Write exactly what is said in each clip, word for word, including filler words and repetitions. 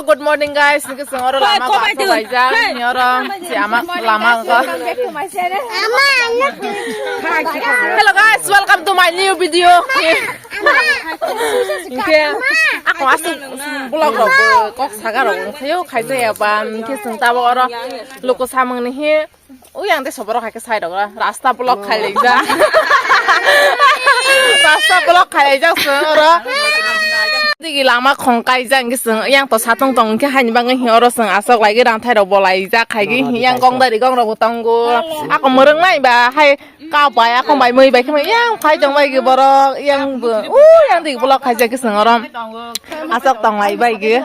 Good morning, guys. Niki sing oro lama ko asok laijak. Ni oro si ama lama ko. Hello, guys. Welcome to my new video. Niki ako asok vlog rok kok saga rok khayo khaisa ya ban. Niki sing tabo oro loko samung ni hi. Uyang de soborok hai khe side o rasta block khai laijak. Rasta block khai laijak se oro. Digi lama khong kaijak hwnkhe chwng yang to satung tong hwnkhe haini bagwi hi oro chwng aswk laigwi rang thai rok bo laijak khaigwi hi yang gong dari gong rok bo tongo. Ako mwrwng nai ba hai kap bai akong bai mui bai khe yang phai tong bai gi borok yang bo uyang digi block khaijak hwnkhe chwng oro aswk tong lai bai gi.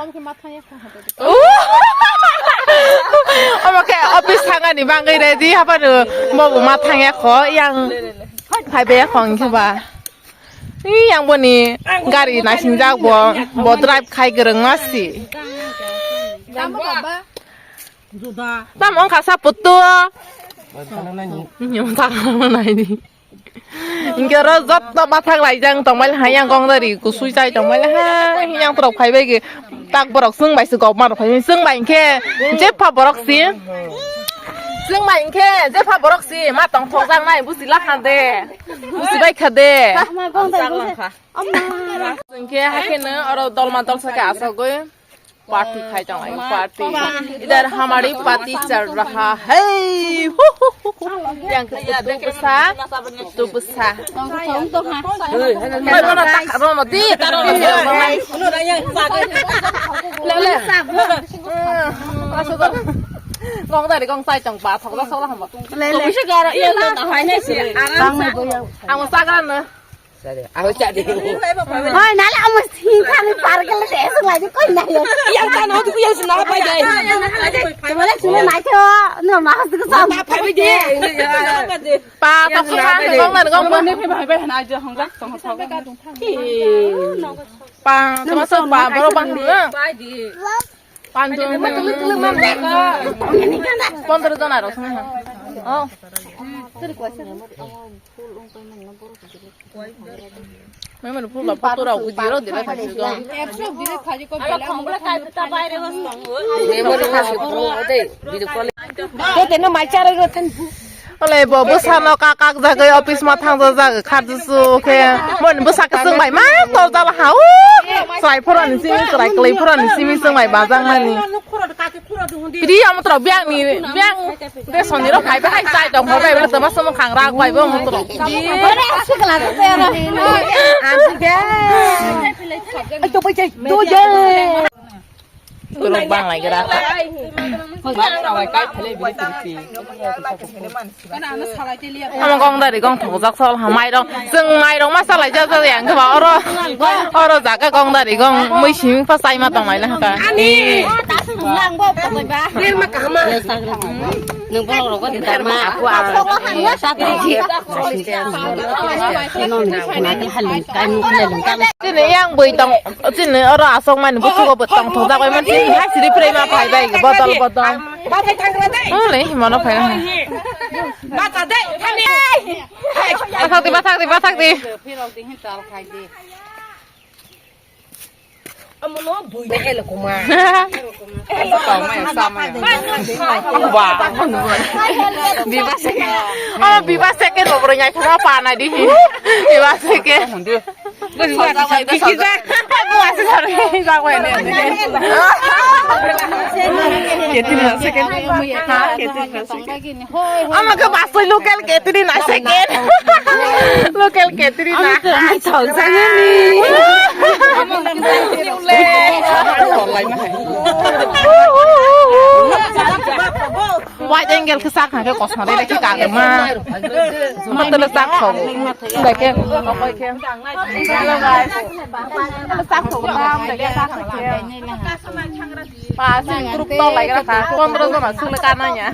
Omo khe office thangani bagwi ready haphano bo bo ma thangya kho yang phaibai kho hwnkhe ba. Yang boni gari naisingjak bo, bo drive khai kwrwngma si. Tam wngkha sa puttu. Nyung thang naidi. Hingke oro jotto bathak laijak tongmani hai yang gong dari kusui chai tongmani hai yang borok phaibai ge tak borok chwng bai se gok ma rok phaibai chwng bai hingke jepha borok si chwng bai hingke jepha borok si ma tong thok jak nai busi la kha de busi bai kha de hingke hai khe no oro dolma dolsa khe asogoi. Party khai tong ai party. Idhar hamari party chal raha hai. Hu, hu, hu, hu. Yang ke tu besa, tu besa. Hai, rono tak, rono di, tak, rono di. Le, le. Gong dari gong sai tong ba, thok da sok la hamba. Le, le. Kobisi garo iya la ta hai nai si. Ang sagra na. Sare, aho cha de. Hoi, nale amo sing thani park le de, esok lai de koi na yo. Yang ta no tu yang sina pai de. Tumale sina na cho, no ma has ko sam. Na pai de. Pa, ta ko ha, ko na ko. Ne pai pai na jo hong jak, tong tong. Pa, tuma so pa, boro bang na. Pandu. Pondro jona rok song ha. Oh. Memang pula patura video dile kasi dong. Memory kasi pura ode video call. Ko teno mai chara ro than. Ole bo bwsano kak kak jagwi office ma thang jagwi kharjusu khe mon bwsa kwchwng bai ma tor jala ha u chwrai phorani simi chwrai kwlwi phorani simi chwng bai bajak mani. Pidi amo tor biang ni biang de soni ro phai bai hai chai dong phai bai bele tama somo khang rak bai bo mo tor. Ai to bai chai do je. Borok bang lai gra. Amo gong dari gong thok jak sol ha mairong. Chwng mairong ma salai jak jak yang khe ba oro. Oro jaga gong dari gong mui simi pa sai ma tong lai na ha ka. Ani. Nang borok rok ko di ma aku ang. Chini yang bui tong, chini oro asok mani busugo bo tong thok jak bai mani hai siri prai ma phai bai bodol bodol. Ole himano phai na. Bathak di, bathak di, bathak di. Amono bui de ele kuma. Ele kuma. Ba. Biba seke. Oh, biba seke ro bro nyai thara pa na di. Biba seke. Biba seke. Biba seke. Ketri na second. Ha, ketri na second. Ama ke basoi local ketri na second. Local ketri na. Ama ke basoi local. Wide angle ke sak hake kosmare lagi kagema. Matele sak kho. Lagi koi ke. Hello guys. Matele sak kho. Pas group to lai ra kha, pondro jona sule kana nya.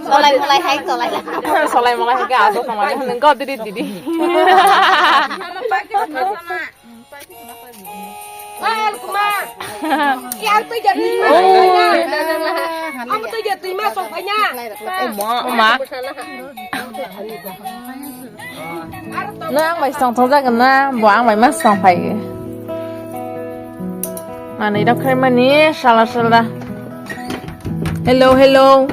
Solai molai hai, solai. Solai molai hai ke aso tong lai, nang ko didi didi. Yang tu jadi. Kamu tu jadi masuk banyak. Oma. Oma. No ang bai song thok jagan na, bo ang bai ma song phai. Manwi rok khai mani sala sala. Hello, hello.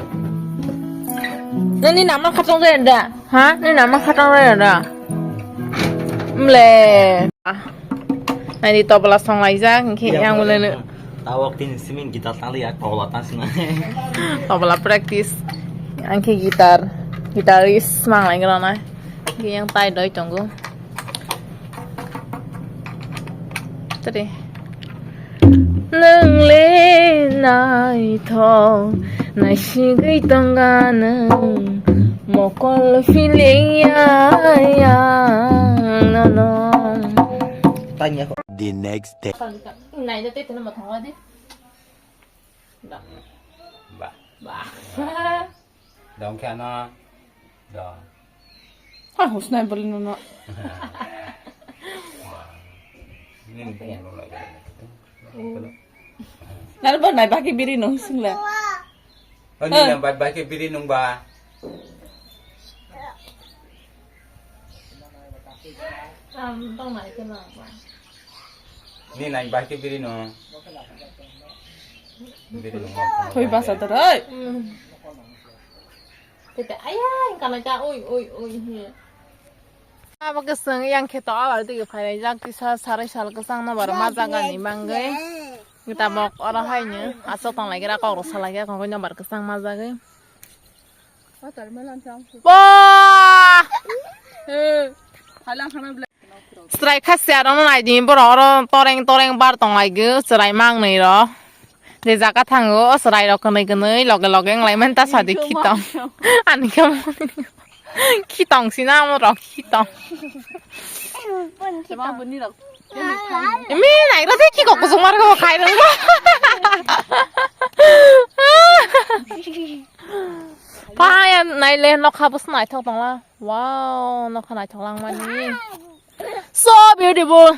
Nani nama khatong re da? Ha? Nani nama khatong re da? Mle. Nani tobla song lai jak, engke yang mle. Tawok tin simin gitar tang ya, tobla tang sina. Tobla practice. Angke gitar, guitarist mang lai grana. Yang tai doi tongo. Tadi. Nang le nai thong, nai sigui tonga nang, mokol feeling ya, ya, no, no. Tanya kok. The next day. Nai na te tena ma thong di. Ba. Ba. Ba. Dong khe ano. Dong. Ha, husnai bali nono. Ini mungkin lo lagi. Nal ba nai baki biri no singla. Oh, ini yang bat baki biri nung ba. Ni nai bai ke biri no. Biri no. Thoi basa tor oi. Tete aya kana ja oi oi oi he. Abo keseng yang kheto abar dige phailai jak tisa sarai sal kesang no bar ma jaga ni mangoi. Kita mok oro hai ni asok tang lai gira kok rok salai gira kok no bar kesang ma jagoi. Wah! Chwrai kha se aro no nai di, borok oro toreng toreng bar tong lai gw, chwrai mangnwi rok. Je jaga thango, o chwrai rok kwnwi kwnwi loge loge wng lai mani ta sadi khitong. Ani khe mo khitong sina amo rok khitong. Imi nai rok de ki kok kusung mar ko khai rok. Paya nai le nokha bus naithok tongla. Wow, nokha naithok lang mani. So beautiful.